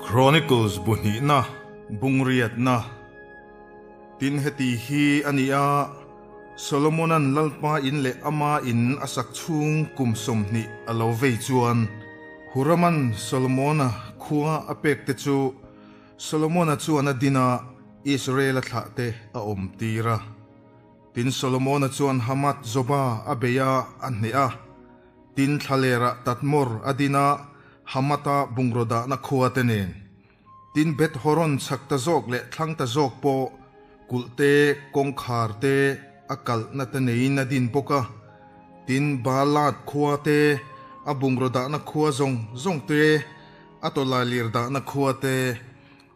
Chronicles bu hnihna, bungriatna. Tin heti hi a ni a, Solomona'n Lalpa in leh ama in a sak chhung kum 20 a lo vei chuan, Hurama'n Solomona khua a pek te chu Solomona chuan a din a, Israel-a thlahte a awm tir a. Tin Solomona chuan Hamath Zoba a bei a, a hneh a. Tin thlalerah Tadmor a din a, Hamath-a bungraw dahna khua te nen. Tin Beth Horon chhak ta zawk leh thlang ta zawk pawh kulh te, kawngkhar te, a kalhna te neiin a din bawk a. Tin Baalat khua te, a bungraw dahna khua zawng zawng te, a tawlailir dahna khua te,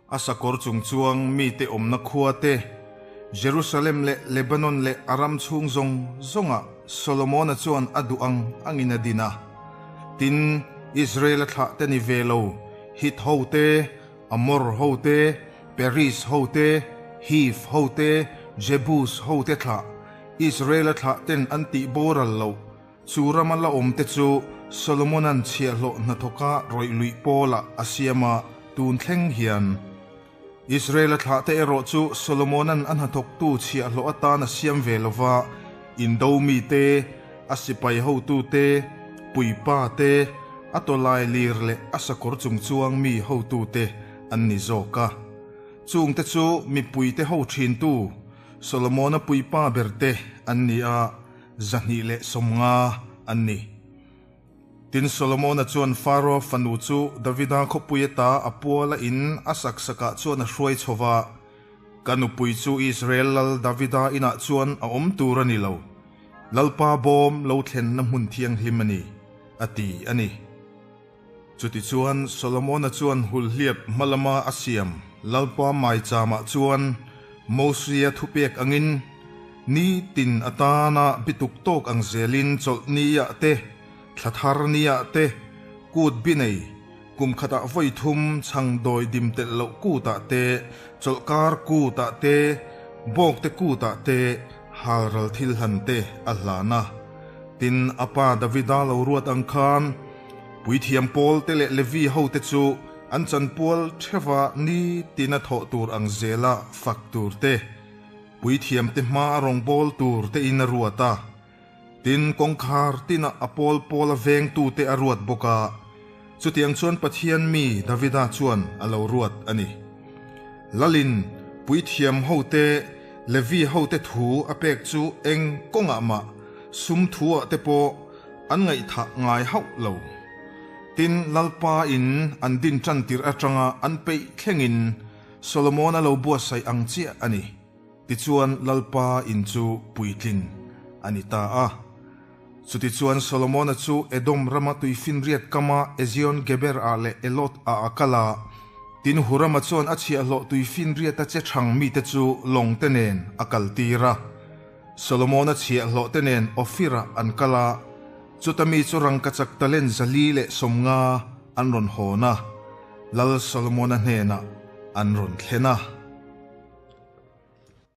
A sakawr chung chuang mite awmna khua te, Jerusalem leh Lebanon leh a ram chhung zawng zawngah Solomona chuan a duh ang angin a din a. Tin, Israel-a thlah te ni ve lo, Hit ho te, Amor ho te, Periz ho te, Hiv ho te, Jebus ho te thlah, Israel-a thlah ten an tih boral loh, Chu rama la awmte chu Solomona'n chhiahhlawh hnathawka rawih luih pawlah a siam a, tun thleng hian. Israel-a thlahte erawh chu Solomona'n a hnathawktu chhiahhlawh atan a siam ve lo va, indo mite, a sipai hotute, puipa te, a tawlai lir leh a sakawr chungchuang mi hotute an ni zawk a. Chungte chu mipuite ho thintu Solomona puipa berte an ni a. 250 an ni. Tin, Solomona chuan Faro fanu chu Davida khawpui ata a puala in a sak sakah chuan a hruai chho va, Ka nupui chu Israel lal Davida inah chuan a awm tur a ni lo, Lalpa bawm lo thlenna hmun thianghlim a ni, a ti a ni. Chutichuan, Solomona chuan hulhliap hma lama a siam Lalpa maichamah chuan Mosia thupek angin ni tin atana bituk tawk ang zelin chawlh niah te, thla thar niah te, kut bi nei, kum khatah vawi thum chhang dawi dim telh loh kutah te, chawlhkar kutah te, bawkte kutah te, halral thil hlan te a hlan a. Tin, a pa Davida lo ruat ang khan, Puithiam pawl te leh Levi hote chu an chanpual theuha ni tina thawh tur ang zela fak tur te, puithiam te hma a rawngbâwl tur tein a ruat a. Tin, kawngkhar tinah a pawl pawla vengtute a ruat bawk a. Chutiang chuan Pathian mi Davida chuan a lo ruat a ni. Lalin puithiam hote, Levi hote thu a pek chu eng kawngah mah sum thuah te pawh An ngaihthah ngai hauh lo. Tin, Lalpa in an din tan tirh atanga an peih thlengin Solomona lo buatsaih ang chiah a ni. Tichuan Lalpa in chu puitlin a ni ta a. Chutichuan Solomona chu Edom rama tuifinriat kama Ezion-Geber ah leh Elot ah a kal a. Tin, Hurama chuan a chhiahhlawh tuifinriata che thang mite chu lawngte nen a kaltir a. Solomona chhiahhlawh te nen Ofir-ah an kal a, chuta mi chu rangkachak talent 450 an rawn hawn a, Lal Solomona hnenah an rawn thlen a.